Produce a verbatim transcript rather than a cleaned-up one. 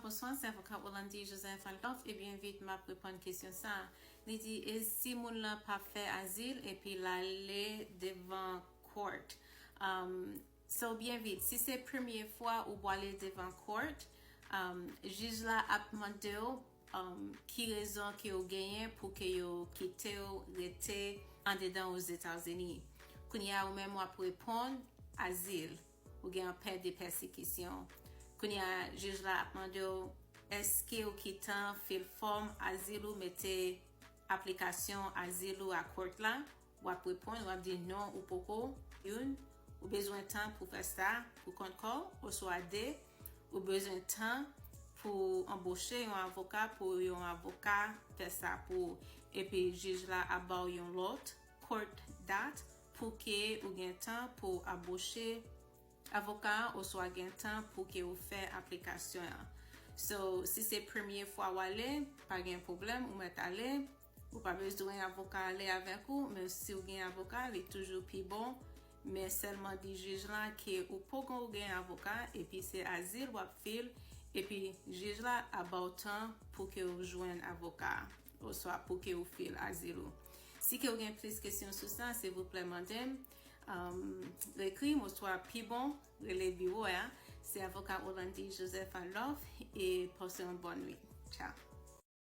Bonswa, se avoka Orlandy Joseph Adolphe, e byen vit m ap reponn kesyon sa. Li di, e si moun lan pa fè azil epi l ale devan court? Um, so, byen vit, si se premye fwa ou pwale devan court, um, jij la ap mande w um, ki rezon ke w genyen pou ke yo kite w rete andedan Ozetazini. Kounye a, ou menm w ap reponn azil, ou gen pè de pèsekisyon. Kounye a, jij la ap mande w, èske w gentan fil fòm azil ou, mete aplikasyon azil ou a court la? W ap reponn, w ap di non, ou poko. Youn, ou bezwen tan pou fè sa pou kont kò w, oswa de, ou bezwen tan pou anboche yon avoka, pou yon avoka fè sa pou ou. Epi jij la ap ba w yon lòt court dat pou ke ou gen tan pou anboche avoka an, oswa gen tan pou ke ou fè aplikasyon an. So, si se premye fwa w ale, pa gen pwoblèm, ou mèt ale. Ou pa bezwen avoka ale avèk ou, men si w gen avoka, li toujou pi bon. Men sèlman di jij la ke ou poko gen avoka, epi se azil w ap fil, epi jij la ap ba w tan pou ke w jwenn avoka, oswa pou ke w fil azil ou. Si ke w gen plis kesyon sou sa, silvouplè mande m, um, ekri m, oswa pi bon, rele biwo a. Se avoka Orlandy Joseph Adolphe, e pase yon bòn nwit. Tchao.